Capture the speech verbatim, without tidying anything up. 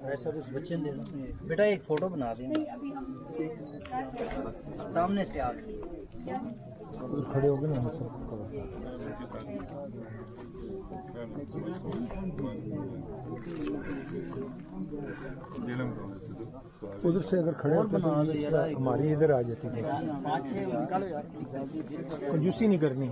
ایسا اس بچے نے، بیٹا ایک فوٹو بنا دیں۔ سامنے سے آ کے۔ ادھر کھڑے ہو گئے نا، سر۔ ادھر سے اگر کھڑے ہوتے تو یہ ہماری ادھر آ جاتی ہے۔ کنجوسی نہیں کرنی۔